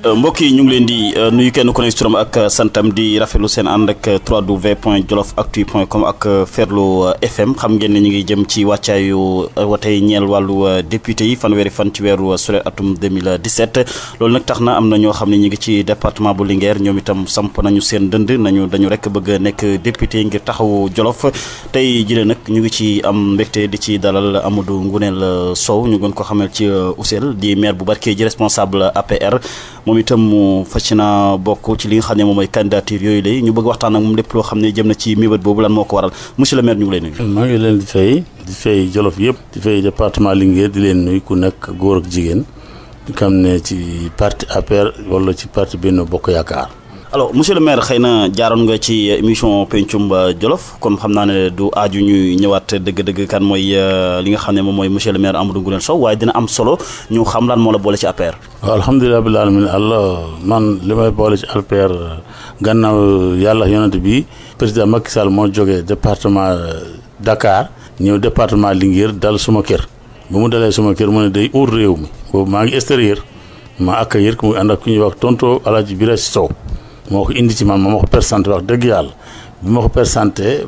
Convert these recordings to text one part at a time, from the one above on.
mbokk yi ñu ngi leen di nuyu kenn ku nekk turam ak santam di rafetlu seen ànd ak www.jolofactu.com ak Ferlo FM xam ngeen ne ñu ngi jëm ci wàccaayu watay ñeel wàllu député yi fanweeri fan ci weeru sulet atum 2017 loolu nag tax na am na ñoo xam ne ñu ngi ci département bu Linguère ñoom itam samp nañu seen dënd dañu rek bëgg a nekk député ngir taxawu Jolof tey jëlee nag ñu ngi ci am mbégte di ci dalal Amadou Ngounel Sow ñu gën ko xamal ci Oussel di maire bu Barkédji responsable APR moom itam mu fas na bokk ci li nga xam ne moom mooy candidature yooyu lay ñu bëgg waxtaan ak moom lépp loo xam ne jëm na ci mébét boobu lan moo ko waral monsieur le maire ñu ngi lay nuyu. maa ngi leen di fay Jolof yëpp di fay département Linguère di leen nuyu ku nekk góor ak jigéen di xam ne ci parti APR wala ci parti Benno Bokk Yaakaar. alors monsieur le maire xëy na jaaroon nga ci émission pencum Jolof kon xam naa ne du aaju ñuy ñëwaat dëgg-dëgg kan mooy li nga xam ne moom mooy monsieur le maire Amadou Ngounel Sow waaye dina am solo ñu xam lan moo la boole ci APR. waaw alhamdulilah rabbil alamin man li may boole ci APR gannaaw yàlla yonent bi président Macky Sall moo jógee département Dakar ñëw département Linguère dal suma kër bu mu dalee suma kër mu ne day uur réew mi boobu maa ngi extérieur ma accueillir ku muy ànd ak ku ñuy wax tonto Alaaji Birasi Sow moo ko indi ci man ma ko présenté wax dëgg yàlla bi ma ko présenté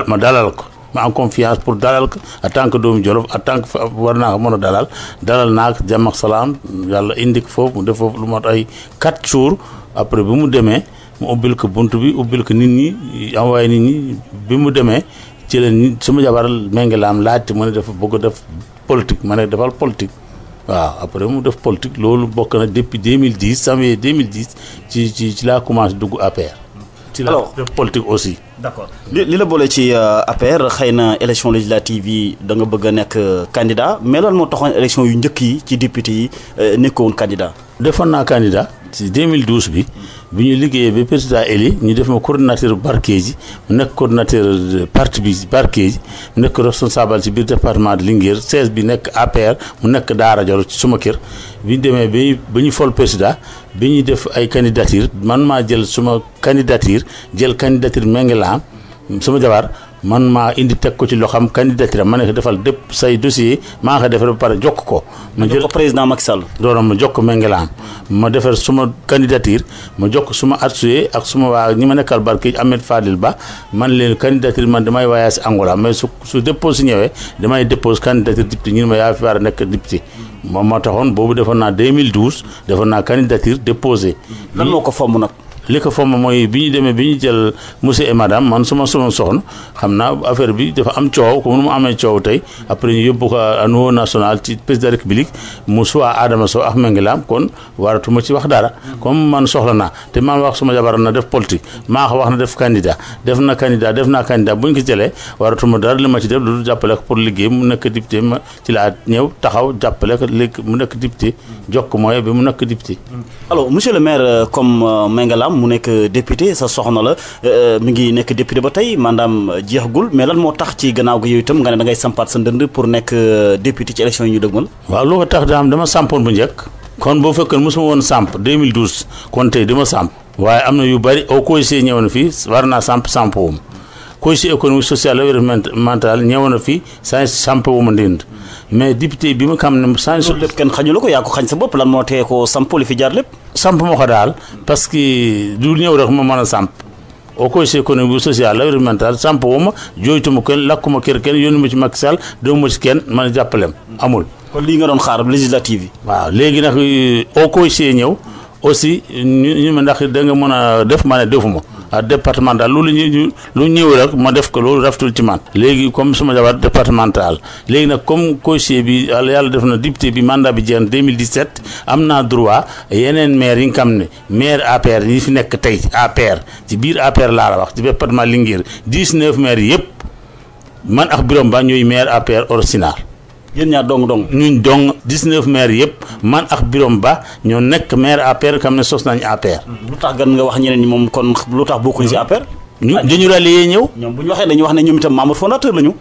ma dalal ko ma am confiance pour dalal ko en tant que doomu Jolof en tant que war naa ko mën a dalal naa ko jàmm ak salaam yàlla indi ko foofu mu def foofu lu mot ay 4 jours après bi mu demee mu ubbil ko bunt bi ubbil ko nit ñi envoyé nit ñi bi mu demee ci leen sama jabar méngalaam laajte mu ne dafa bëgg a def politique ma ne defal politique waaw après mu def politique loolu bokk na depuis 2010 janvier 2010 ci laa commencé dugg APR. ci la def politique aussi. d'accord li la boole ci APR xëy na élection législative yi da nga bëgg a nekk candidat mais lan moo taxoon élection yu njëkk yi ci député yi nekkoon candidat. defoon naa candidat ci 2012 bi ñu liggéeyee ba président Eli ñu def ma coordinateur Barkédji mu nekk coordinateur parti bi Barkédji mu nekk responsable ci biir département de Linguère 16 bi nekk APR mu nekk Daara Jolof ci suma kër bi ñu demee ba ñu fol président bi ñu def ay candidature man maa jël suma candidature méngalaam sama jabar man maa indi teg ko ci loo xam candidature ma ne ko defal dépp say dossier maa ko defar ba pare jokk ko. ma jël ko président Macky Sall. doon ma jokk méngalaam ma defar suma candidature ma jokk suma associé ak suma waa ñi ma nekkal Barkédji Ahmed Fadil Ba man leen candidature man damay voyage Angola mais su dépose ñëwee damay dépose candidature député ñu ne ma yaa fi war a nekk député moom moo taxoon boobu defoon naa 2012 defoon naa candidature déposé. lan moo ko fomm nag. li ko fomm mooy bi ñu demee bi ñu jël monsieur et madame man suma soxna xam naa affaire bi dafa am coow comme nu mu amee coow tey après ñu yóbbu ko à niveau national ci président de la république mu soit Adama Sow ak méngalaam kon waratuma ci wax dara comme man soxla naa te man wax suma jabar na def politique maa ko wax na def candidat def naa candidat bu ñu ko jëlee waratuma dara li ma ci def lu jàppale ko pour liggéey mu nekk député ma ci laa ñëw taxaw jàppale ko léegi mu nekk député jokk mooy bi mu nekk député. alors monsieur le maire comme méngalaam mu nekk député sa soxna la mi ngi nekk député ba tey maanaam jeexagul mais lan moo tax ci gannaaw gi yow itam nga ne da ngay sampaat sa ndënd pour nekk député ci élection yi ñu dëgmal. waaw loo ko tax dama sampoon bu njëkk kon boo fekkee mosuma woon samp 2012 kon tey dama samp waaye am na yu bari au conseil ñëw na fii war naa samp wum conseil économique social et environnemental ñëw na fii saa samp wuma ndënd mais député bi mu xam ne saa loolu lépp kenn xañu la ko yaa ko xañ sa bopp lan moo tee ko samp li fi jaar lépp. samp moo ko daal parce que du ñëw rek ma mën a samp au conseil économique social et environnemental samp wu ma jooytuma kenn lakkuma kër kenn yónni ma ci Macky Sall dama ma ci kenn mën a jàppalem amul. kon lii nga doon xaar législative yi. waaw léegi nag au conseil ñëw aussi ñu ma ndax da nga mën a def ma ne defuma à départemental lu ñëw rek ma def ko loolu rafetul ci man léegi comme suma jabar départemental léegi nag comme conseiller bi yàlla def na député bi mandat bi jeex na 2017 am naa droit yeneen maire yi nga xam ne maire APR yi fi nekk tey APR ci biir APR laa la wax ci département Linguère 19 maires yëpp man ak Birame Ba ñooy maire APR original. yéen ñaar dong ñun dong 19 maires yëpp man ak Birame Ba ñoo nekk maire APR xam ne sos nañu APR. lu tax gan nga wax ñeneen ñi moom kon lu tax bokkuñu ci APR. dañu rallier ñëw. ñoom bu ñu waxee dañuy wax ne ñoom itam membre fondateur la ñu.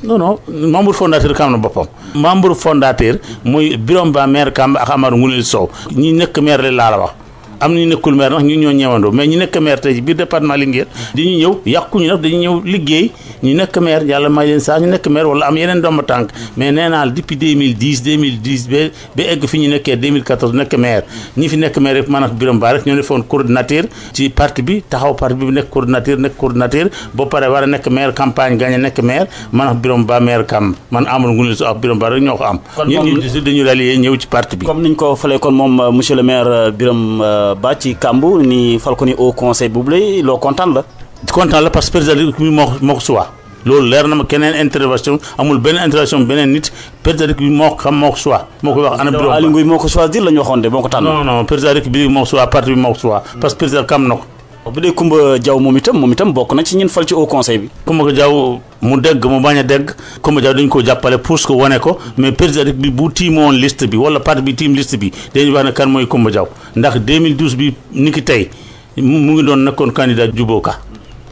non membre fondateur kam na boppam. membre fondateur mooy Birame Ba maire Kamba ak Amadou Ngounel Sow ñi nekk maire la laa la wax am na ñu nekkul maire nag ñu ñoo ñeewandoo mais ñu nekk maire tey ci biir département Linguère dañuy ñëw yàquñu nag dañuy ñëw liggéey ñu nekk maire yàlla may leen saa ñu nekk maire wala am yeneen domba tànk mais nee naa depuis 2010 ba egg fi ñu nekkee 2014 nekk maire ñi fi nekk maire yëpp man ak Birame Ba rek ñoo defoon coordinateur ci parti bi taxaw parti bi nekk coordinateur ba pare war a nekk maire campagne gagné nekk maire man ak Birame Ba maire kam man Amadou Ngoune Sow ak Birame Ba rek ñoo ko am ñun ñu dañu rallier ñëw ci parti bi comme niñ ko falee kon moom monsieur le maire Birame Ba ci Kambu ni fal ko ni au conseil boobule loo kontaan la parce que président bi moo ko choix loolu leer na ma keneen intervention amul benn intervention beneen nit président bi moo ko choix moo ko wax ana Birame Ba Aly Ngouille moo ko choisir la ñu waxoon de moo ko tànn non président bi moo ko choix parti bi moo ko choix parce que président kam na ko bu dee Coumba Diaw moom itam bokk na ci ñun fal ci au conseil bi Coumba Diaw mu dégg mu bañ a dégg Coumba Diaw dañu ko jàppale pour que wane ko mais président bi bu tiimoon liste bi wala parti bi tiim liste bi dañuy wax ne kan mooy Coumba Diaw ndax 2012 bi ni ki tey mu ngi doon nekkoon candidat Djibo Ka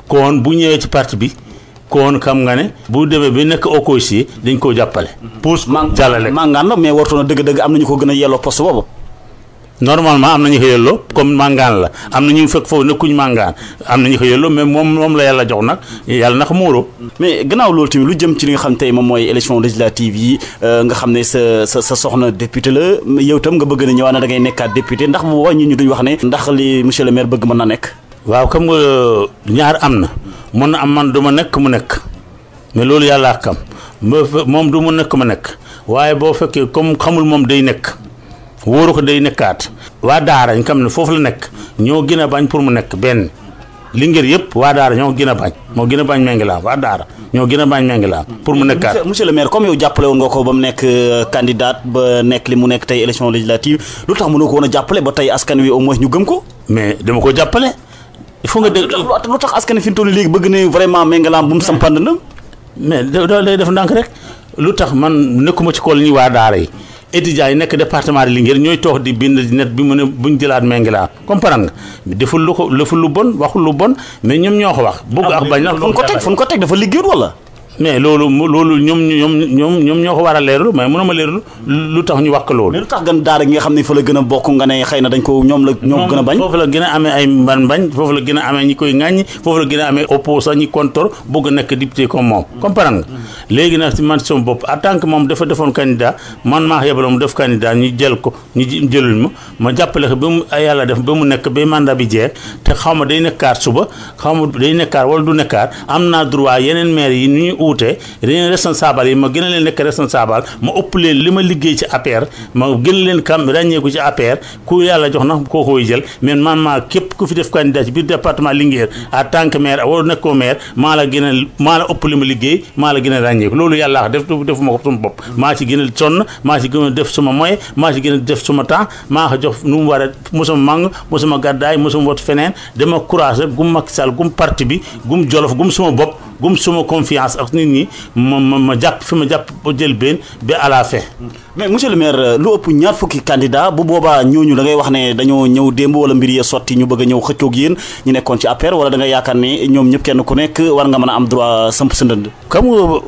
kon bu ñëwee ci parti bi kon xam nga ne bu demee ba nekk au conseil dañ koo jàppale pour jàllale mangaan la mais wartoon na dëgg-dëgg am na ñu ko gën a yelloo poste boobu normalement am na ñu ko yelloo comme mangaan la am na ñu fekk foofu nekkuñ mangaan am na ñu ko yelloo mais moom la yàlla jox nag yàlla naka muuroo mais gannaaw loolu tamit lu jëm ci li nga xam tey moom mooy élection législative yi nga xam ne sa soxna député la yow tam nga bëgg na ñëwaat na da ngay nekkaat député ndax bu boobaa ñu duñ wax ne ndax li monsieur le maire bëgg mën na nekk waaw xam nga ñaar am na mën na am man du ma nekk mu nekk mais loolu yàlla xam moom du mu nekk ma nekk waaye boo fekkee comme xamul moom day nekk wóoru ko day nekkaat waa daara ñu xam ne foofu la nekk ñoo gën a bañ pour mu nekk benn Linguère yëpp waa daara ñoo gën a bañ moo gën a bañ Mengilaan waa daara ñoo gën a bañ Mengilaan pour mu nekkaat monsieur le maire comme yow jàppale woon nga ko ba mu nekk candidat ba nekk li mu nekk tey élection législative lu tax mënoo ko woon a jàppale ba tey askan wi au moins ñu gëm ko mais dama ko jàppale il faut nga dégg lu tax askan wi fi mu toll léegi bëgg ne vraiment Mengilaan bu mu sampand na mais day def ndànk rek lu tax man nekkuma ci kool ñi waa daara yi étudiants yi nekk département de Linguère ñooy toog di bind net bi mu ne buñ jëlaat Mengilaan comprendre nga deful lu bon waxul lu bon mais ñoom ñoo ko wax bëgg ak bañ nag fu ñu ko teg dafa liggéeyul wala mais loolu ñoom ñoo ko war a leerlu mais mënuma leerlu lu tax ñu wax ko loolu. mais lu tax gan daara gi nga xam ne fa la gën a bokk nga ne xëy na dañ ko ñoo gën a bañ. foofu la gën a amee ay bañ foofu la gën a amee ñi koy ŋàññi foofu la gën a amee opposant ñi contre bëgg nekk député comme moom comprendre nga léegi nag si man sama bopp en tant que moom dafa defoon candidat man maa yebaloon mu def candidat ñu jël ko ñu jëlul ma jàppale ko ba mu yàlla def ba mu nekk ba mandat bi jeex te xaw ma day nekkaat suba xaw ma day nekkaat wala du nekkaat am naa droit yeneen maire yi ni ñu uute yeneen responsable yi ma gën a leen nekk responsable ma ëpp leen li ma liggéey ci APR ma gën leen kam ràññeeku ci APR ku yàlla jox na koo koy jël mais man maa képp ku fi def candidat ci biir département Linguère en tant que maire wala nekkoo maire maa la ëpp li ma liggéey maa la gën a ràññeeku loolu yàlla defuma ko sama bopp maa ci gën a sonn maa ci gën a def suma moyen maa ci gën a def suma temps maa ko jox nu mu war a mosuma màng mosuma gàddaay mosuma wot feneen dama courage rek gum Macky Sall gum parti bi gum Jolof gum suma bopp gum suma confiance ak nit ñi ma jàpp fi ma jàpp ba jël benn ba à la fin. mais monsieur le maire lu ëpp ñaar fukki candidat bu boobaa ñooñu da ngay wax ne dañoo ñëw démb wala mbir yee sotti ñu bëgg a ñëw xëccoog yéen ñu nekkoon ci APR wala da nga yaakaar ne ñoom ñëpp kenn ku nekk war nga mën a am droit samp sa ndënd.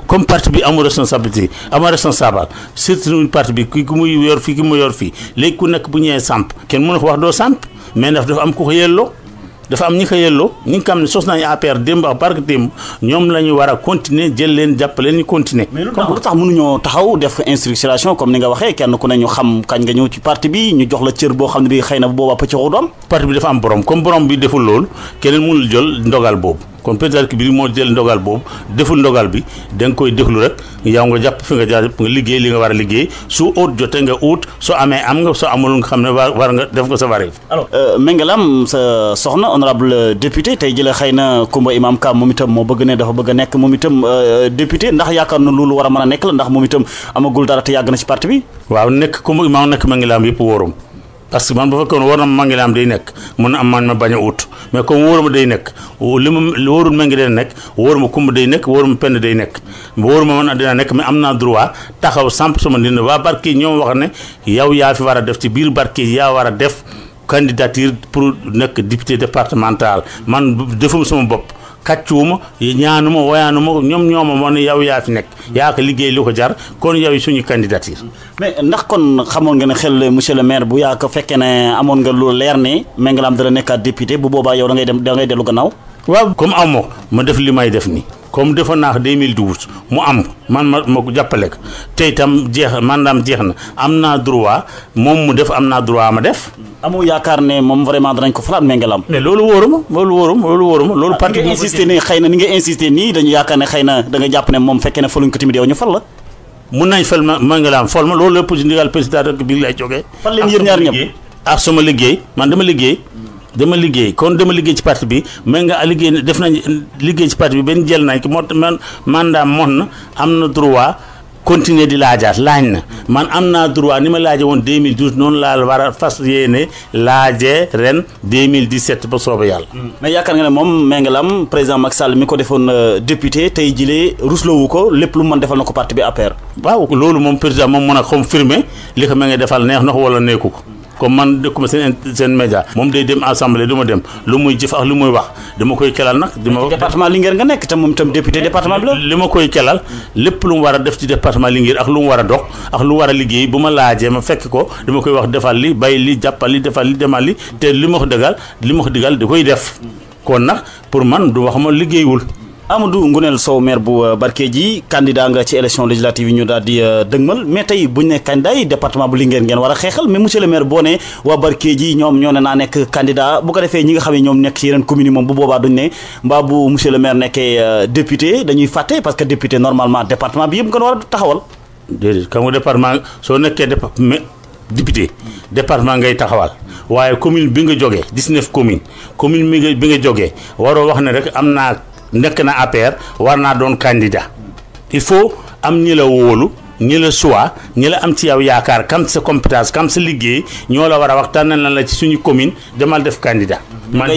comme parti bi amul responsabilité amul responsable surtout parti bi ki muy yor fii ki mu yor fii léegi ku nekk bu ñëwee samp kenn mënu ko wax doo samp mais dafa am ku ko yelloo dafa am ñi ko yelloo ñi nga xam ne sos nañu APR démb ak barke démb ñoom la ñu war a continuer jël leen jàppale ñu continuer. mais lu tax mënuñoo taxaw def instruction comme ni nga waxee kenn ku ne ñu xam kañ nga ñëw ci parti bi ñu jox la cër boo xam ne bi xëy na bu boobaa pëccoxu doom. parti bi dafa am borom comme borom bi deful loolu keneen mënul jël ndogal boobu kon président bi moo jël ndogal boobu deful ndogal bi da nga koy déglu rek yow nga jàpp fi nga jaar nga liggéey li nga war a liggéey su ut jotee nga ut soo amee am nga soo amul nga xam ne war nga def ko sa wareef. alors Mengelam sa soxna honorable député tey jëlee xëy na Coumba Imam Ka moom itam moo bëgg ne dafa bëgg a nekk moom itam député ndax yaakaar na loolu war a mën a nekk la ndax moom itam amagul dara te yàgg na ci parti bi. waaw nekk Coumba Imam nekk Mengelam yëpp wóorum parce que man bu fekkoon war na Mengelam day nekk mun na am man ma bañ a ut mais comme wóoruma day nekk li ma wóorul Mengelam nekk wóoruma Coumba day nekk wóoruma Penda day nekk wóoruma man dina nekk mais am naa droit taxaw samp sama dina waa barke ñoom wax ne yow yaa fi war a def ci biir barke yaa war a def candidature pour nekk député départemental man defum sama bopp kàccuwuma ñaanuma woyaanuma ñoom ñooma moo ne yow yaa fi nekk yaa ko liggéey lu ko jar kon yow suñu candidature. mais ndax kon xamoon nga ne xel monsieur le maire bu yaa ko fekkee ne amoon nga lu leer ne Mengelam dana nekkaat député bu boobaa yow da ngay dellu gannaaw. waaw comme amoo ma def li may def nii comme defoon naa ko 2012 mu am ma jàppale ko te itam mandaam jeex na am naa droit moom mu def am naa droit ma def. amoo yaakaar ne moom vraiment danañ ko falaat Mengelam. mais loolu wóoruma. loolu parti nga insisté nii xëy na ni nga insisté nii dañu yaakaar ne xëy na da nga jàpp ne moom fekkee ne faluñ ko tamit yow ñu fal la. mun nañ fal Mengelam fal ma loolu lépp ci ndigal président de bi lay jógee. fal leen yéen ñaar ñëpp ak sama liggéey man dama liggéey ci parti bi mais nga liggéey def nañ liggéey ci parti bi benn jël nañ ko moo mandaam mon na am na droit continuer di laaj na man am naa droit ni ma laaje woon 2012 noonu laa war a fas yéene laajee ren 2017 ba sooba yàlla. mais yaakaar nga ne moom Mengelam président Macky Sall mi ko defoon député tey jilee rusloowu ko lépp lu mu mën defal na ko parti bi APR. waaw loolu moom président moom mën a confirmer li ko ma nga defal neex na ko wala neeku ko. comme man dëkkuma seen média moom day dem assemblée du ma dem lu muy jëf ak lu muy wax dama koy kelal nag. département Linguère nga nekk te moom itam député département bi la. li ma koy kelal lépp lu mu war a def ci département Linguère ak lu mu war a dox ak lu war a liggéey bu ma laajee ma fekk ko dama koy wax defal li bàyyi li jàppal li defal li demal li te li ma ko digal da koy def kon nag pour man du wax ma liggéeyul. Amadou Ngounel Sow maire bu Barkédji candidat nga ci élection législative yi ñu daal di dëgmal mais tey buñ ne candidat yi département bu Linguère ngeen war a xeexal mais monsieur le maire boo ne waa Barkédji ñoom ñoo ne naa nekk candidat bu ko defee ñi nga xam ne ñoom nekk ci yeneen communes yi moom bu boobaa duñ ne mbaa bu monsieur le maire nekkee député dañuy fàtte parce que député normalement département bi yëpp nga war a taxawal. déedéet xam nga département soo nekkee député département ngay taxawal waaye commune bi nga jógee 19 commune bi nga jógee waroo wax ne rek am naa nekk na APR war naa doon candidat il faut am ñi la wóolu ñi la choix ñi la am ci yow yaakaar kam sa compétence kam sa liggéey ñoo la war a waxtaan na la ci suñu commune demal def candidat. mais nga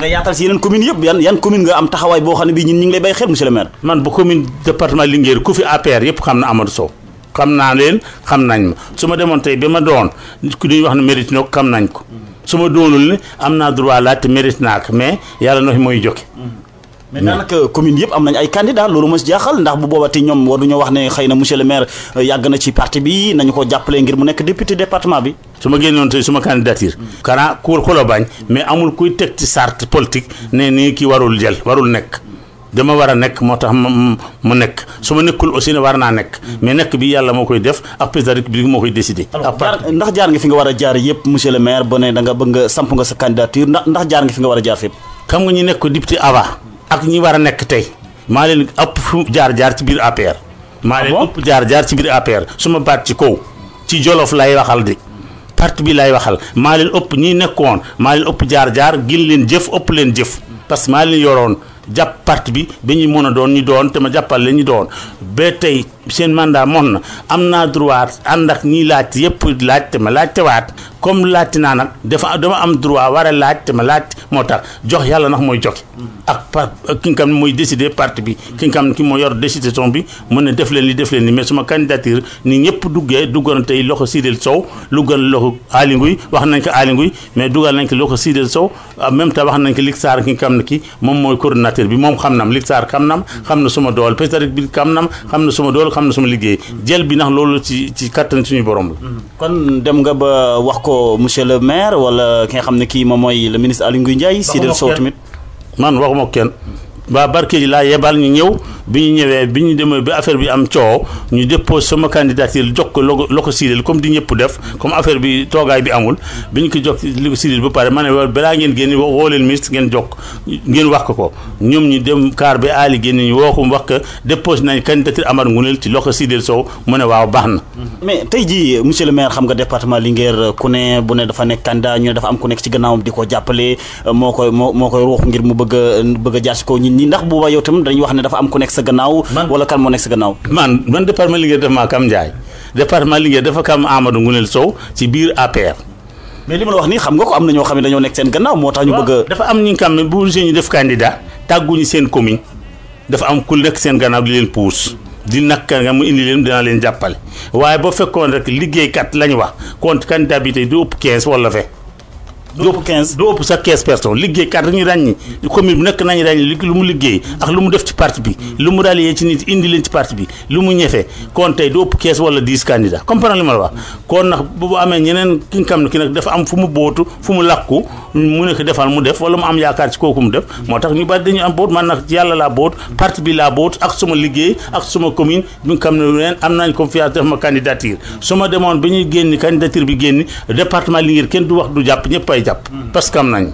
yaatal si yeneen commune yëpp yan commune nga am taxawaay boo xam ne bii ñun ñu ngi lay bay xel monsieur le maire. man bu commune département Linguère ku fi APR yëpp xam na Amadou Sow xam naa leen xam nañ ma su ma demoon tey ba ma doon ku ñuy wax ne mérite na ko xam nañ ko su ma doonul ne am naa droit laaj te mérite naa ko mais yàlla na fi mooy jokke mais daanaka commune yëpp am nañ ay candidat loolu ma si jaaxal ndax bu boobati ñoom waruñoo wax ne xëy na monsieur le maire yàgg na ci parti bi nañu ko jàppale ngir mu nekk député département bi. su ma génnoon tey suma candidature. kana ku la bañ mais amul kuy teg ci charte politique ne nii kii warul nekk. dama war a nekk moo tax mu nekk su ma nekkul aussi ne war naa nekk mais nekk bi yàlla moo koy def ak président de la République moo koy décider. ndax jaar nga fi nga war a jaar yëpp monsieur le maire ba ne da nga bëgg nga samp nga sa candidature ndax jaar nga fi nga war a jaar fépp. xam nga ñi nekk député avant ak ñi war a nekk tey maa leen ëpp fu jaar ci biir APR. maa leen ëpp jaar ci biir APR su ma baat ci kaw ci Jolof lay waxal di parti bi lay waxal maa leen ëpp ñi nekkoon maa leen ëpp jaar gin leen jëf ëpp leen jëf parce que maa leen yoroon jàpp parti bi ba ñu mën a doon ñu doon te ma jàppal leen ñu doon ba tey seen mandat mon na am naa droit ànd ak ñiy laajte yëpp laajte ma laajte waat comme laajte naa nag dama am droit war a laajte ma laajte moo tax jox yàlla ndax mooy joxe ak ki nga xam ne mooy décider parti bi ki nga xam ne ki moo yor décision bi mën na def leen li mais suma candidature ni ñëpp duggoon tey loxo Sidel Sow lugal loxo Aly Ngouille wax nañ ko Aly Ngouille mais dugal nañ ko loxo Sidel Sow en même temps wax nañ ko Lig Sarr ki nga xam ne ki moom mooy coordonnateur bi moom xam nam Lig Sarr xam na suma dool président bi xam na suma dool xam na suma liggéey jël bi ndax loolu ci kattan suñu borom la. kon dem nga ba wax ko monsieur le maire wala ki nga xam ne kii moom mooy le ministre Aly Ngouille Ndiaye. Sidel Sow tamit man waxuma kenn waa Barkédji laa yebal ñu ñëw bi ñu ñëwee bi ñu demee ba affaire bi am coow ñu dépose sama candidature jox ko loxo Sidel comme di ñëpp def comme affaire bi toogaay bi amul bi ñu ko jox li ko Sidel ba pare ma ne balaa ngeen génn woo leen ministre ngeen wax ko ñoom ñu dem kaar ba Aly génn ñu woo ko wax ko dépose nañ candidature Amar Ngounel ci loxo Sidel Sow mu ne waaw baax na. mais tey jii monsieur le maire xam nga département Linguère ku ne bu ne dafa nekk candidat ñu ne dafa am ku nekk ci gannaawam di ko jàppale moo koy ruux ngir mu bëgg a jaar ci kaw ñi ndax booba yow tam dañuy wax ne dafa am ku nekk sa gannaaw wala kan moo nekk sa gannaaw. man département Linguère dafa maa kam Ndiaye département Linguère dafa kam Amadou Ngounel Sow ci biir APR. mais li ma la wax nii xam nga ko am na ñoo xam ne dañoo nekk seen gannaaw moo tax ñu bëgg dafa am ñi nga xam ne bu ñu def candidat tàgguñu seen commune dafa am ku nekk seen gannaaw di leen puus di nakka nga mu indi leen dina leen jàppale waaye boo fekkoon rek liggéeykat lañu wax kon candidat bi tey du ëpp 15 wala 20. du ëpp 15 du ëpp sa 15 personnes liggéeykat dañuy ràññi commune bi nekk nañu ràññi lu mu liggéey ak lu mu def ci parti bi lu mu rallier ci nit indi leen ci parti bi lu mu ñefe kon tey du ëpp 15 wala 10 candidats comprendre li ma la wax kon nag bu amee ñeneen ki nga xam ne ki nag dafa am fu mu bootu fu mu lakku mu nekk defal mu def wala mu am yaakaar ci kooku mu def moo tax ñu bari dañu am boot man nag yàlla laa boot parti bi laa boot ak suma liggéey ak suma commune bi nga xam ne leen am nañ confiance def ma candidature su ma demoon ba ñuy génni candidature bi génni département Linguère kenn du wax du jàpp ñëpp ay jàpp parce que am nañ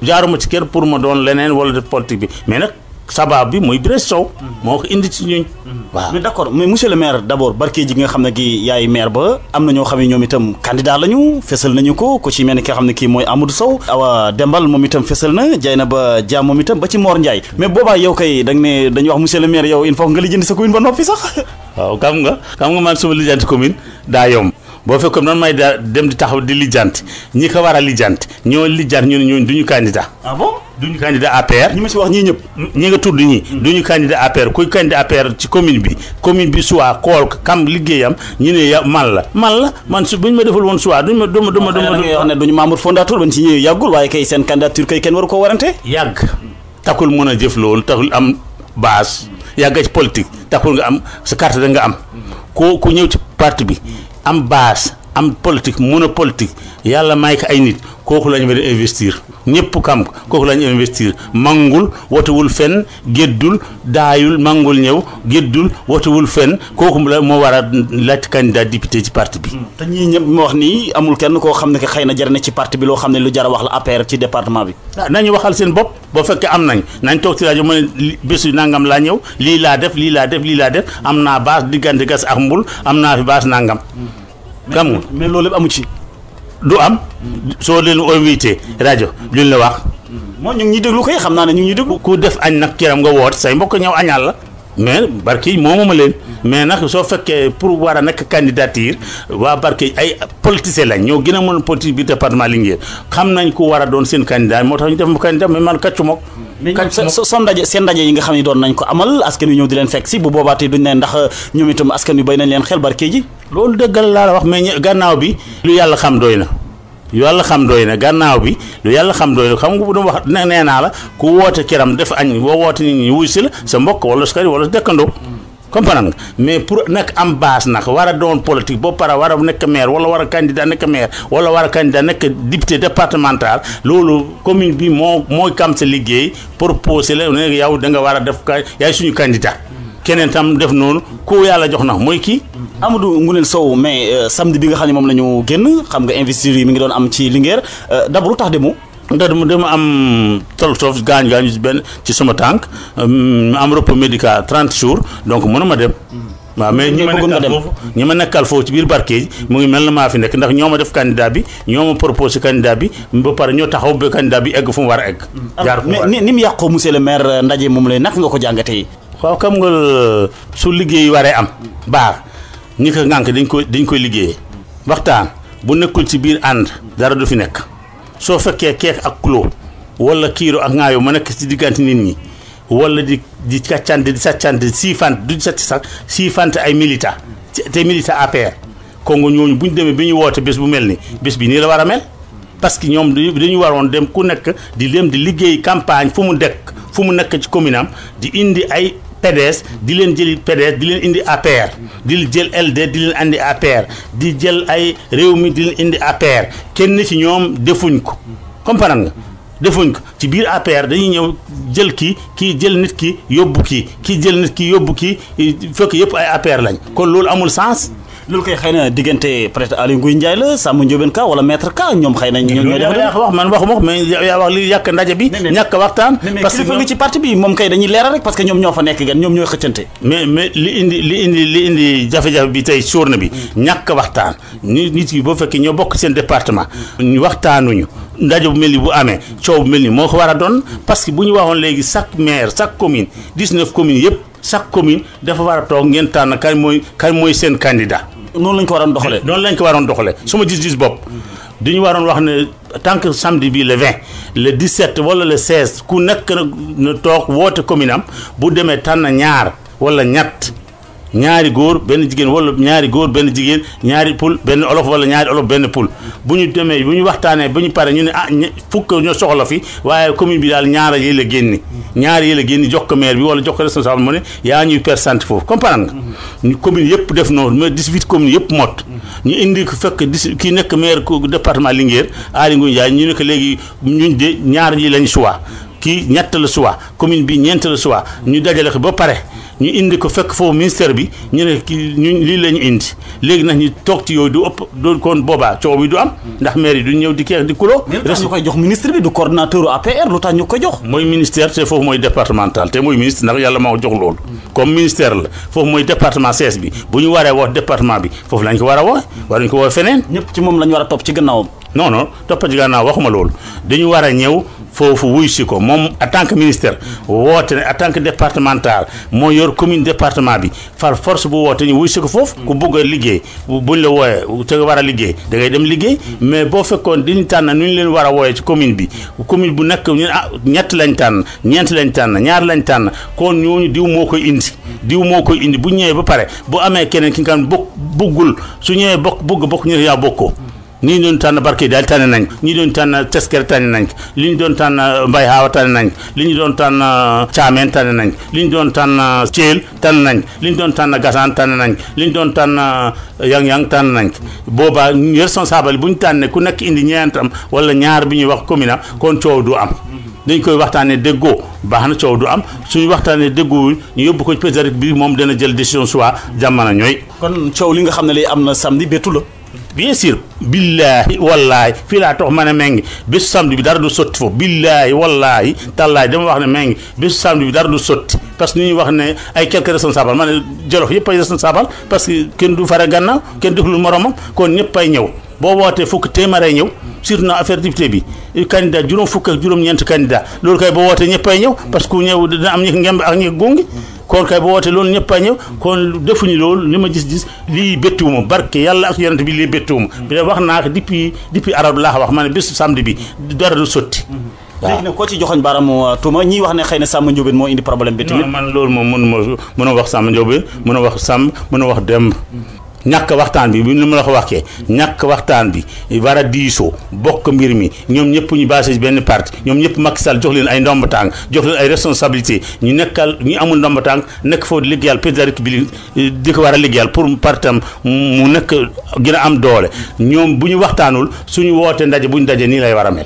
jaaruma ci kër pour ma doon leneen wala def politique bi mais nag sabab bi mooy Birès Sow moo ko indi ci ñuñ waaw mais d'accord mais monsieur le maire d'abord Barkédji gi nga xam ne gi yaay maire ba am na ñoo xam ne ñoom itam candidat lañu fesal nañu ko ci mel ni ki nga xam ne kii mooy Amadou Sow Awa Dembal moom itam fesal na Dieynaba Dia moom itam ba ci Mor Ndiaye mais boobaa yow kay da nga ne dañuy wax monsieur le maire yow il faut nga lijjanti sa commune ba noppi sax waaw xam nga man suma lijjanti commune daa yomb boo fekkoon noonu may daa dem di taxaw di lijjanti ñi ko war a lijjanti ñoo lijjanti ñu ne ñooñu duñu candidat. ah bon duñu candidat APR. ñi ma si wax ñii ñëpp. ñi nga tudd ñi. duñu candidat APR kuy candidat APR ci commune bi soit xool kam liggéeyam ñu ne man su buñ ma defal woon soit duñ ma duma wax ne duñu membre fondateur bañ ci ñëwee yàggul waaye kay seen candidature kay kenn waru ko warante. yàgg taxul mën a jëf loolu taxul am base yàgg ci politique taxul nga am sa carte da nga am ku ñëw ci parti bi am base am politique mën a politique yàlla may ko ay nit kooku la ñu war a investir ñëpp xam ko kooku la ñu investir mangul wotewul fenn géddul daayul mangul ñëw géddul wotewul fenn kooku la moo war a laaj candidat député ci parti bi. te ñii ñëpp ma wax nii amul kenn koo xam ne que xëy na jar na ci parti bi loo xam ne lu jar a wax la APR ci département bi. nañu waxal seen bopp boo fekkee am nañ toog ci rajo ma ne bésu nangam laa ñëw lii laa def am naa base diggante gas ak mbul am naa fi base nangam. xam nga mais loolu lépp amu ci. du am soo leen invité rajo luñ la wax. moo ñu ngi ñuy déglu koy xam naa ne ñu ngi ñuy déglu. ku def añ nag kiram nga woot say mbokk ñëw añal la. mais Barkédji moomuma leen. mais nag soo fekkee pour war a nekk candidature waa Barkédji ay politiciens lañ ñoo gën a mën politique bi département Linguère xam nañ ku war a doon seen candidat moo tax ñu def ma candidat mais man kàccu mook. seen ndaje yi nga xam ne doon nañ ko amal askan wi ñëw di leen fekk si bu boobaa tey duñ ne ndax ñoom itam askan wi bay nañ leen xel Barkédji. loolu dëggal laa la wax mais gannaaw bi lu yàlla xam doy na gannaaw bi lu yàlla xam doy na xam nga bu doon wax nee naa la ku woote kiram def añ boo woote nit ñi wuy si la sa mbokk wala sa xarit wala sa dëkkandoo comprendre nga mais pour nekk am base nag war a doon politique boo pare war a nekk maire wala war a candidat nekk maire wala war a candidat nekk député départemental loolu commune bi mooy kam sa liggéey proposé la ne yow da nga war a def yaay suñu candidat keneen tam def noonu ku yàlla jox na mooy kii. Amadou Ngounel Sow mais samedi bi nga xam ne moom la ñu génn xam nga investiture yi mi ngi doon am ci Linguère d'abord lu tax demoo. dama am tolof gaañu ci sama tànk am repos médical 30 jours donc mënuma dem. waaw mais ñi ma nekkal foofu ci biir Barkédji mu ngi mel na maa fi nekk ndax ñoo ma def candidat bi ñoo ma proposé candidat bi ba pare ñoo taxaw ba candidat bi egg fu mu war a egg. jaar fu mu war a egg ni mu yàqoo monsieur le maire ndaje moom lay naka nga ko jàngatee. waaw xam nga su liggéey waree am baax ñi ko ngànk dañ koy liggéeyee waxtaan bu nekkul ci biir ànd dara du fi nekk soo fekkee keek ak kuloo wala kiiro ak ŋaayoo ma nekk ci diggante nit ñi wala di kàccante di sàccante siifante ay militant te militant APR Congo ñooñu bu ñu demee bi ñu woote bés bu mel ni bés bi nii la war a mel parce que ñoom dañu waroon dem ku nekk di liggéey campagne fu mu nekk ci commune am di indi ay PDS di leen jëli PDS di leen indi APR di jël LD di leen indi APR di jël ay réew mi di leen indi APR kenn ci ñoom defuñ ko comprendre nga defuñ ko ci biir APR dañuy ñëw jël kii jël nit ki yóbbu kii jël nit ki yóbbu kii fekk yëpp ay APR lañ kon loolu amul sens. loolu koy xëy na diggante peut-être Aly Ngouille Ndiaye la Samba Ndiobène Ka wala maître Ka ñoom xëy na ñoo def wax man waxuma ko mais yaa wax li yàq ndaje bi ñàkk waxtaan parce que kilifa ci parti bi moom kay dañuy leeral rek parce que ñoom ñoo fa nekk gan ñoom ñooy xëccante mais li indi jafe-jafe bi tey journée bi ñàkk waxtaan nit yi boo fekkee ñoo bokk seen département ñu waxtaanuñu ndaje bu mel ni bu amee coow bu mel ni moo ko war a doon parce que bu ñu waxoon léegi chaque maire chaque commune 19 communes yëpp chaque commune dafa war a toog ngeen tànn kan mooy seen candidat. noonu lañ ko waroon doxalee. suma gis-gis bopp. dañu waroon wax ne tant que samedi bi le 20 le 17 wala le 16 ku nekk na toog woote commune am bu demee tànn ñaar wala ñett ñaari góor benn jigéen wala ñaari góor benn jigéen ñaari pul benn olof wala ñaari olof benn pul bu ñu demee bu ñu waxtaanee ba ñu pare ñu ne fukk ñoo soxla fi waaye commune bi daal ñaara yi la génni jox ko maire bi wala jox ko responsable mu ne yaa ñuy percent foofu comprendre nga commune yëpp def noonu mais 18 communes yëpp mot ñu indi ko fekk kii nekk maire département Linguère Aly Ngouille Ndiaye ñu ne ko léegi ñun de ñaar yi lañ choix kii ñett la choix commune bi ñeent la choix ñu dajale ko ba pare ñu indi ko fekk foofu ministère bi ñu ne kii ñun lii la ñu indi léegi nag ñu toog ci yooyu du ëpp du kon boobaa coow bi du am ndax maire yi du ñëw di keex di kuloo. lu tax ñu koy jox ministre bi du coordonnateur APR lu tax ñu koy jox. mooy ministère te foofu mooy départemental te mooy ministre ndax yàlla moo jox loolu. comme ministère la foofu mooy département CS bi bu ñu waree wax département bi foofu lañ ko war a woo war nañ ko woo feneen. ñëpp ci moom lañ war a topp ci gannaawam. non toppa ci gannaaw waxuma loolu dañu war a ñëw foofu wuy si ko moom en tant que ministère woote ne en tant que départemental moo yor commune département bi far force bu woote ñu wuy si ko foofu ku bëgg a liggéey buñ la wooyee te nga war a liggéey da ngay dem liggéey mais boo fekkoon diñu tànn nu ñu leen war a wooyee ci commune bi commune bu nekk ñu ñett lañ tànn ñeent lañ tànn ñaar lañ tànn kon ñooñu diw moo koy indi bu ñëwee ba pare bu amee keneen ki nga xam bëggul su ñëwee bokk ñu ne yaa bokkoo ñii doon tànn barke daal tànn nañ ko ñii doon tànn tesker tànn nañ ko li ñu doon tànn mbay xaawa tànn nañ ko li ñu doon tànn caameen tànn nañ ko li ñu doon tànn ceel tànn nañ ko li ñu doon tànn gasaan tànn nañ ko li ñu doon tànn yang-yang tànn nañ ko boobaa responsable bu ñu tànnee ku nekk indi ñeentam wala ñaar bi ñuy wax commune kon coow du am dañ koy waxtaanee déggoo baax na coow du am suñu waxtaanee déggoowul ñu yóbbu ko président bi moom dana jël décision soit jamono ñooy kon coow li nga xam ne lay am na samedi bettu la. bien sûr billaahi wallaahi fii laa tox ma ne mengi bésu samedi bi dara du sotti foofu billaahi wallaahi tallaahi dama wax ne mengi bésu samedi bi dara du sotti parce que ni ñuy wax ne ay quelques responsables ma ne Jolof yëpp ay responsable parce que kenn du fare gannaaw kenn deful moromam kon ñëpp ay ñëw boo wootee fukk téeméer ñëw surtout na affaire député bi candidat juróom fukk ak juróom-ñeent candidat loolu kay boo wootee ñëpp ay ñëw parce que ku ñëw dina am ñi ngemb ak ñi gungi kon kay boo wootee loolu ñëpp a ñëw kon defuñu loolu li ma gis lii bettuwuma barke yàlla ak yonent bi lii bettuwuma bi wax naa ko depuis arab laa wax ma ne bésu samedi bi dara du sotti waaw léegi nag koo ci joxoñ baaramu tuuma ñii wax ne xëy na Samba Ndiobène moo indi problème bi tamit man loolu moom mën a wax Samba Ndiobène mën a wax Samb mën a wax Demb ñàkk waxtaan bi ni ma la ko waxee ñàkk waxtaan bi war a diisoo bokk mbir mi ñoom ñëpp ñu basé benn parti ñoom ñëpp Macky Sall jox leen ay ndomba tànk jox leen ay responsabilité ñu nekkal ñu amul ndomba tànk nekk foofu liggéeyal président République di ko war a liggéeyal pour partam mu nekk gën a am doole ñoom bu ñu waxtaanul suñu wootee ndaje bu ñu daje nii lay war a mel.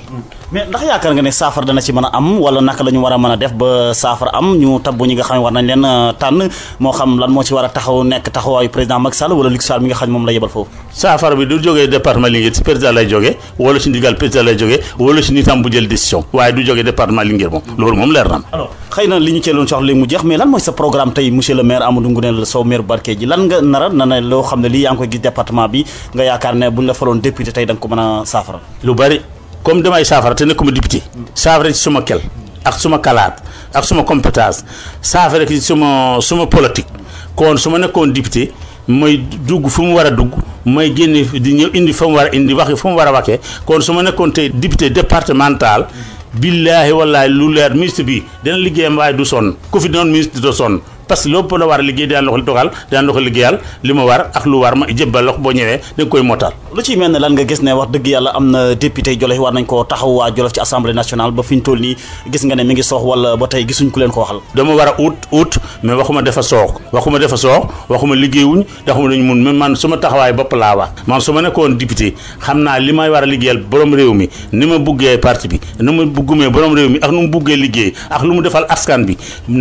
mais ndax yaakaar nga ne saafara dana ci mën a am wala naka la ñu war a mën a def ba saafara am ñu tabbu ñi nga xam ne war nañ leen tànn moo xam lan moo ci war a taxaw nekk taxawaayu président Macky Sall wala Luc Sall mi nga xam ne moom la yebal foofu. saafara bi du jógee département Linguère ci président lay jógee wala ci ndigal président lay jógee wala ci nitam bu jël décision waaye du jógee département Linguère moom loolu moom leer na am. alors xëy na li ñu ceeloon soxla léegi mu jeex mais lan mooy sa programme tey monsieur le maire Amadou Ngounel Sow maire Barkédji lan nga nara na ne loo xam ne lii yaa ngi koy gis département bi nga yaakaar ne buñ la faloon député tey da nga ko mën a saafara. lu bari comme damay saafara te nekkuma député saafara ci suma kel ak suma kalaat ak suma compétence saafara ci suma politique kon su ma nekkoon député mooy dugg fu mu war a dugg mooy génne di ñëw indi fa mu war a indi wax fu mu war a waxee kon su ma nekkoon tey député départemental billaahi wallaahi lu leer ministre bi dana liggéeyam waaye du sonn ku fi doon ministre du sonn parce que lépp la war a liggéey daan loxo doxal daan loxo liggéeyal li ma war ak lu war ma jébbal loxo boo ñëwee da nga koy motal. lu ci mel ne lan nga gis ne wax dëgg yàlla am na député Jolof war nañ koo taxaw waa Jolof ci assemblée nationale ba fi ñu toll nii gis nga ne mi ngi soox wala ba tey gisuñ ku leen ko waxal. dama war a ut mais waxuma dafa soox waxuma liggéeyuñ waxuma dañu mun même man suma taxawaay bopp laa wax man su ma nekkoon député xam naa li may war a liggéeyal borom réew mi ni ma buggee parti bi ni ma buggumee borom réew mi ak nu mu buggee liggéey ak lu mu defal askan bi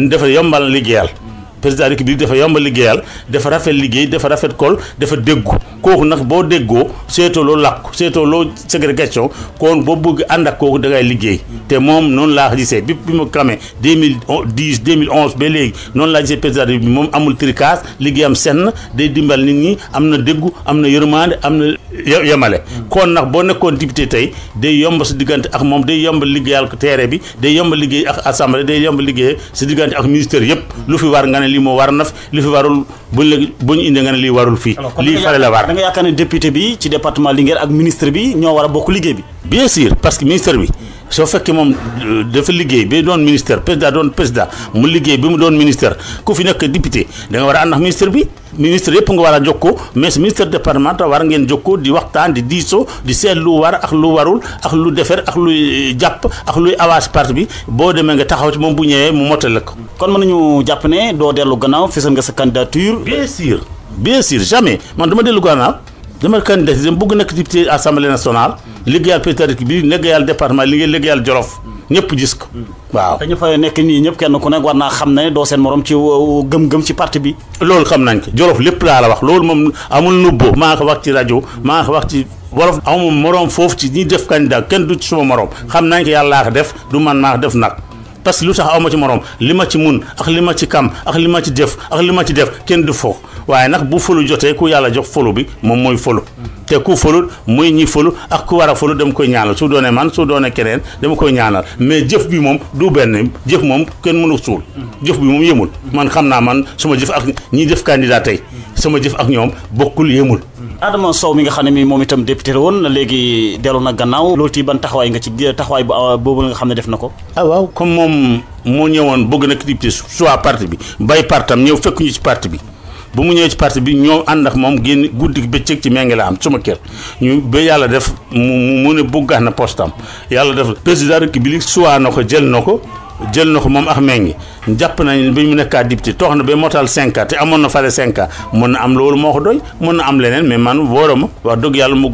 dafa yombal liggéeyal président République dafa yomba liggéeyal dafa rafet liggéey dafa rafet kol dafa déggu kooku nag boo déggoo seetoo loo làkku seetoo loo ségrégation kon boo bëgg ànd ak kooku da ngay liggéey te moom noonu laa gisee bi ma xamee 2010 2011 ba léegi noonu laa gisee président bi moom amul tricas liggéeyam senn day dimbal nit ñi am na déggu am na yërmande am na yemale kon nag boo nekkoon député tey day yomb sa diggante ak moom day yomb liggéeyal ko teere bi day yomb liggéey ak assemblée day yomb liggéey sa diggante ak ministère yëpp lu fi war nga ne lii moo war na fi li fi warul bu ñu indee nga ne lii warul fii lii fale la war da nga yaakaar ne député bi ci département Linguère ak ministre bi ñoo war a bokk liggéey bi bien sûr parce que ministère bi soo fekkee moom dafa liggéey ba doon ministère président mu liggéey bi mu doon ministère ku fi nekk député da nga war a ànd ak ministère bi ministre yëpp nga war a jokkoo mais ministère départemental war ngeen jokkoo di waxtaan di diisoo di seet lu war ak lu warul ak lu defer ak luy jàpp ak luy avance parti bi boo demee nga taxaw ci moom bu ñëwee mu motale ko. kon mën nañu jàpp ne doo dellu gannaaw fësal nga sa candidature. bien sûr jamais man dama dellu gannaaw dama candidature dem bëgg nekk député assemblée nationale liggéeyal président bi liggéeyal département liggéeyal Jolof ñëpp gis ko waaw. te ñu fa nekk nii ñëpp kenn ku nekk war naa xam ne doo seen morom ci gëm-gëm ci parti bi. loolu xam nañ ko Jolof lépp laa la wax loolu moom amul nubbo maa ko wax ci rajo maa ko wax ci wolof amul morom foofu ci ñi def candidat kenn du ci suma morom xam nañ ko yàllaa ko def du man maa ko def nag. parce que lu tax aw ma ci morom li ma ci mun ak li ma ci kam ak li ma ci def ak li ma ci def kenn du foofu waaye nag bu folu jotee ku yàlla jox folu bi moom mooy folu te ku folu muy ñi folu ak ku war a folu dama koy ñaanal su doonee man su doonee keneen dama koy ñaanal mais jëf bi moom du benn jëf moom kenn mënu suul jëf bi moom yëmul man xam naa man suma jëf ak ñi def candidat tey sama jëf ak ñoom bokkul yëmul. Adama Sow mi nga xam ne mi moom itam député la woon léegi dellu na gannaaw loolu ci ban taxawaay nga ci taxawaay boobu nga xam ne def na ko. waaw comme moom moo ñëwoon bëgg na député soit parti bi bay partam ñëw fekk ñu ci parti bi bu mu ñëwee ci parti bi ñoo ànd ak moom génn guddi bëccëg ci ménge la am suma kër ñu ba yàlla def mu ne bëggax na postam yàlla def président république soit na ko jël na ko moom ak méngi jàpp nañ bi mu nekkaa député toog na ba motal 5 ans te amoon na fale 5 ans mën na am loolu moo ko doy mën na am leneen mais man wóorama wax dëgg yàlla mu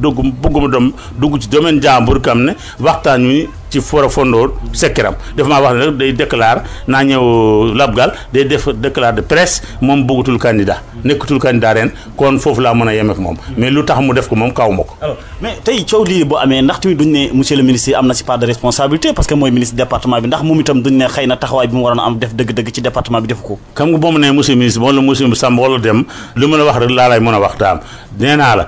bëgguma dugg ci domaine jàmbur kam ne waxtaan ñu ci fora fondoor sekkiram dafa maa wax ne rek day déclare naa ñëw labgal day def déclare de presse moom bëggatul candidat nekkatul candidat ren kon foofu laa mën a yem ak moom mais lu tax mu def ko moom kaw ma ko. alors mais tey coow lii boo amee ndax tamit duñ ne monsieur le ministre am na si part de responsabilité parce que mooy ministre département bi ndax moom itam duñ ne xëy na taxawaay bi mu waroon a am def dëgg-dëgg ci département bi defu ko. xam nga boo mu ne monsieur ministre wala monsieur Samb wala dem lu ma la wax rek laa lay mën a waxtaan nee naa la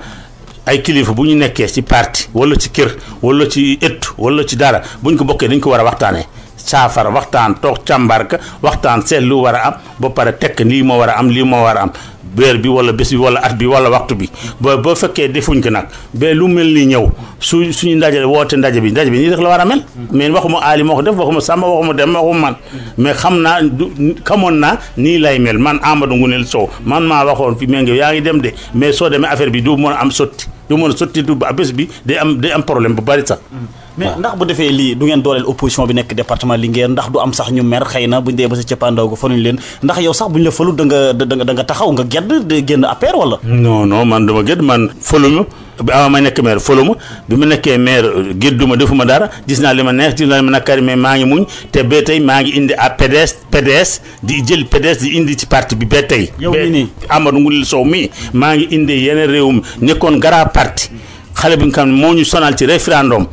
ay kilifa bu ñu nekkee ci parti wala ci kër wala ci ëtt wala ci dara bu ñu ko bokkee dañ ko war a waxtaanee saafara waxtaan toog càmbarka waxtaan seet lu war a am ba pare tekk lii moo war a am lii moo war a am weer bi wala bés bi wala at bi wala waxtu bi ba fekkee defuñ ko nag ba lu mel ni ñëw suñu ndaje woote ndaje bi nii rek la war a mel mais waxuma Ali moo ko def waxuma Samba waxuma Dem waxuma man mais xamoon naa nii lay mel man Amadou Ngounel Sow man maa waxoon fi ménge yaa ngi dem de mais soo demee affaire bi du mën a am sotti du ba bés bi day am problème bu bari sax. mais ndax bu defee lii du ngeen dooleel opposition bi nekk département Linguère ndax du am sax ñu mer xëy na buñ dee ba sa cappaandaw ga faluñ leen ndax yow sax buñ la falu da nga taxaw nga gedd de génn APR wala. non man dama gedd man faluñu bi ma nekk maire falu ma bi ma nekkee maire gédduma defuma dara gis naa li ma neex gis naa li ma nakari mais maa ngi muñ te ba tey maa ngi indi à PDS di jël PDS di indi ci parti bi ba tey. yow mii nii Amadou Ngounel Sow mii maa ngi indi yeneen réew mi nekkoon gara parti. xale bi nga xam ne moo ñu sonal ci référendum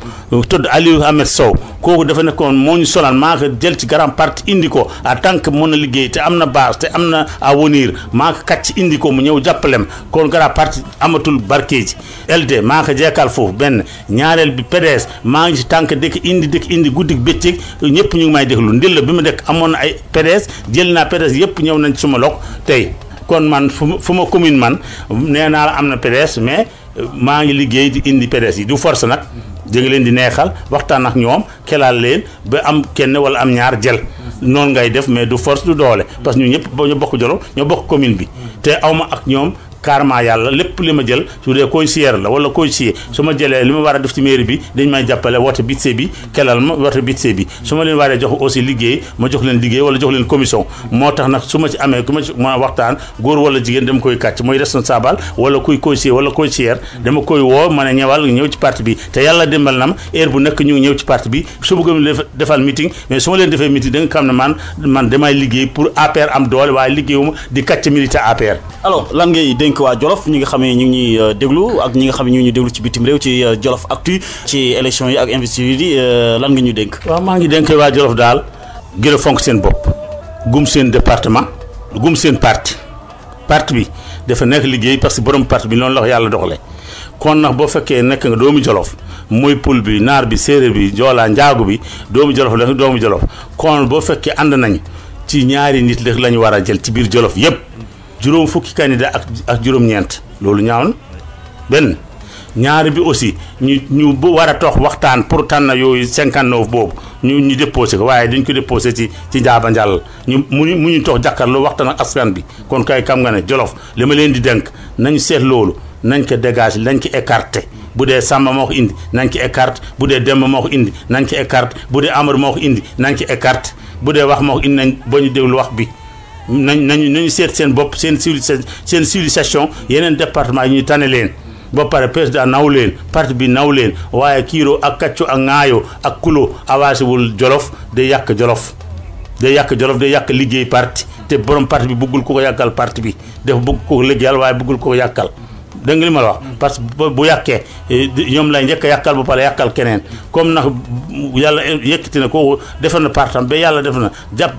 tudd Aliou Ahmed Sow kooku dafa nekkoon moo ñu sonal maa ko jël ci grand parti indi ko en tant que mën a liggéey te am na base te am na avenir maa ko kàcc indi ko mu ñëw jàppalem kon grand parti amatul barkeeji LD maa ko jeekal foofu benn ñaareel bi PDS maa ngi ci tànk dëkk indi guddi bëccëg ñëpp ñu ngi may déglu ndil la bi ma dekk amoon na ay PDS jël naa PDS yëpp ñëw nañ suma lok tey kon man fu ma commune man nee naa la am na PDS mais maa ngi liggéey di indi PDS yi du force nag danga leen di neexal waxtaan ak ñoom kelaal leen ba am kenn wala am ñaar jël noonu ngay def mais du force du doole parce que ñu ñëpp ñoo bokk Jolof ñoo bokk commune bi te awma ak ñoom carrément yàlla lépp li ma jël su dee conseiller la wala conseiller su ma jëlee li ma war a def ci mairie bi dañ may jàppale woote bitse bi kelal ma woote bitse bi su ma leen waree jox aussi liggéey ma jox leen liggéey wala jox leen commission moo tax nag su ma ci amee ku ma ci ma waxtaan góor wala jigéen dama koy kàcc mooy responsable wala kuy conseiller wala conseillère dama koy woo ma ne ñëw ci parti bi te yàlla dimbal na ma heure bu nekk ñu ngi ñëw ci parti bi su bëgg defal meeting mais su ma leen defee meeting da nga xam ne man damay liggéey pour APR am doole waaye liggéeyuma di kàcc militaire APR. alors lan ngay dénk waa Jolof ñi nga xam ne ñu ngi ñuy déglu ak ñi nga xam ne ñu ngi ñuy déglu ci bitim réew ci Jolof Actu ci élection yi ak investiture yi lan nga ñu dénk. waaw maa ngi dénk waa Jolof daal gën a fonk seen bopp gum seen département gum seen parti bi dafa nekk liggéey parce que borom parti bi noonu la ko yàlla doxalee kon nag boo fekkee nekk nga doomu Jolof muy pul bi naar bi séeréer bi joolaa njaagu bi doomu Jolof la doomu Jolof kon boo fekkee ànd nañu ci ñaari nit la ñu war a jël ci biir Jolof yépp juróom fukki candidat ak juróom-ñeent loolu ñaaw na benn ñaari bi aussi ñu bu war a toog waxtaan pour tànn yooyu 59 boobu ñu déposé ko waaye dañ ko déposé ci njaaba njàll mu ñu toog jàkkaarloo waxtaan ak askan bi kon kay xam nga ne Jolof li ma leen di dénk nañu seet loolu nañ ko dégagé nañ ko écarté bu dee Samba moo ko indi nañ ko écarté bu dee Demba moo ko indi nañ ko écarté bu dee Amadou moo ko indi nañ ko écarté bu dee wax moo ko indi nañ ba ñu déglu wax bi nañu seet seen bopp seen civilisation yeneen département yi ñu tane leen ba pare président naw leen parti bi naw leen waaye kiiroo ak kacco ak ŋaayoo ak kulo avancé wul Jolof day yàq Jolof day yàq liggéey parti te borom parti bi bëggul ko yàqal parti bi def bëgg ko liggéeyal waaye bëggul ko yàqal dégg nga li ma la wax parce que bu yàqee ñoom lay njëkk a yàqal ba pare yàqal keneen comme nag yàlla yëkkati na kooku defar na partam ba yàlla def na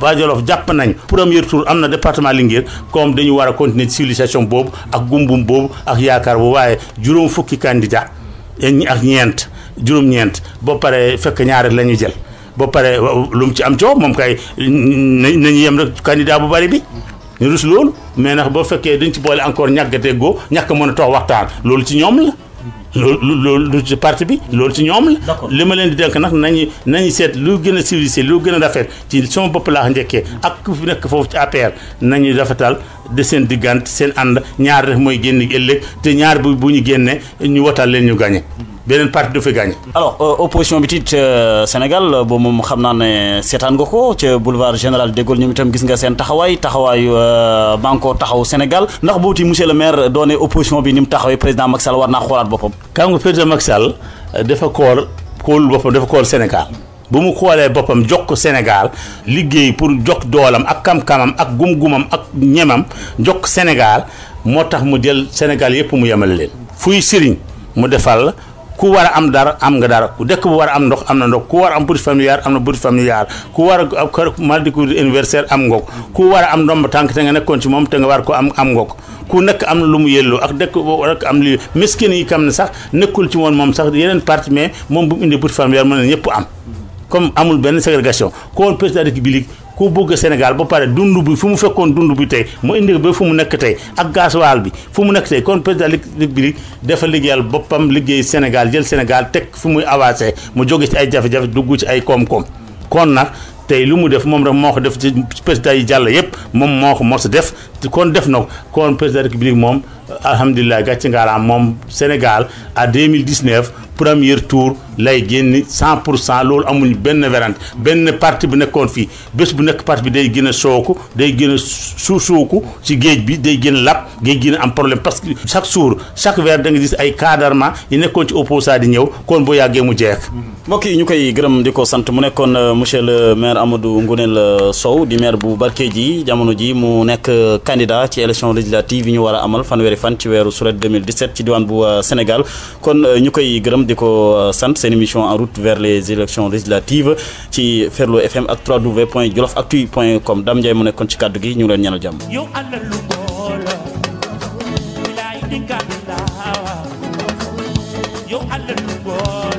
waa Jolof jàpp nañ premier tour am na département Linguère comme dañu war a continuer civilisation boobu ak gumbum boobu ak yaakaar bu waaye juróom fukki candidat ak juróom-ñeent ba pare fekk ñaar la ñu jël ba pare lu mu ci am coow moom kay nañu yem rek candidat bu bari bi ñu rus loolu mais nag boo fekkee dañ ci boole encore ñàkgatee goo ñàkk mën a toog waxtaan loolu ci ñoom la loolu ci parti bi loolu ci ñoom la li ma leen di dénk nag nañu seet lu gën a civilisé lu gën a rafet ci sama bopp laa njëkkee ak ku fi nekk foofu ci APR nañu rafetal de seen diggante seen ànd ñaar rek mooy génn ëllëg te ñaar bu ñu génnee ñu wotal leen ñu gagné beneen parti du fi gagné. alors opposition bi tiit Sénégal boobu moom xam naa ne seetaan nga ko ca boulevard général de Gaulle ñoom itam gis nga seen taxawaayu Banco Taxawu Sénégal ndax boobu monsieur le maire doone opposition bi ni mu taxawee président Macky Sall war naa xoolaat boppam. xam nga président Macky Sall dafa xool boppam dafa xool Sénégal bu mu xoolee boppam jox ko Sénégal liggéey pour jox doolam ak kam-kamam ak gum-gumam ak ñemam jox ko Sénégal moo tax mu jël Sénégal yëpp mu yemale leen. fuy sëriñ mu defal ku war a am dara am nga dara ku dëkk bu war a am ndox am na ndox ku war a am bourse familiale am na bourse familiale ku war a maladie universelle am nga ko ku war a am ndomb tànk te nga nekkoon ci moom te nga war ko am nga ko ku nekk am na lu mu yelloo ak dëkk rek am li miskin yi kam ne sax nekkul ci woon moom sax yeneen parti mais moom bu mu indi bourse familiale mën na ñëpp am comme amul benn ségrégation ko président de la République ku bëgg Sénégal ba pare dund bi fu mu fekkoon dund bi tey mu indi ba fu mu nekk tey ak gasoil bi fu mu nekk tey kon président de la République dafa liggéeyal boppam liggéey Sénégal jël Sénégal teg fu muy avancé mu jóge ci ay jafe-jafe dugg ci ay koom-koom kon nag tey lu mu def moom rek moo ko def ci président yi jàll yëpp moom moo ko mos a def kon def na ko kon président de la République moom alhamdulilah gàcce ngaalaam moom Sénégal à 2019 premier tour lay génn 100% loolu amuñ benn werante benn parti bu nekkoon fii bés bu nekk parti bi day gën a sooku day gën a suuku ci géej bi day gën a lap géej gën a am problème parce que chaque jour chaque weer da nga gis ay cadrement yi nekkoon ci opposant di ñëw kon boo yàggee mu jeex. mbokk yi ñu koy gërëm di ko sant mu nekkoon monsieur le maire Amadou Ngounel Sow di maire bu Barkédji jamono ji mu nekk candidat ci élection législative yi ñu war a amal fanweeri fan ci weeru sulet 2017 ci diwaan bu Sénégal kon ñu koy gërëm di ko sant seen émission en route vers les élections législatives ci Ferlo FM ak www.jolofactu.com Dame Ndiaye mu nekkoon ci kàddu gi ñu ngi leen ñaanal jàmm. yow alalu boolo bilaay di kàddu laawa yow alalu boolo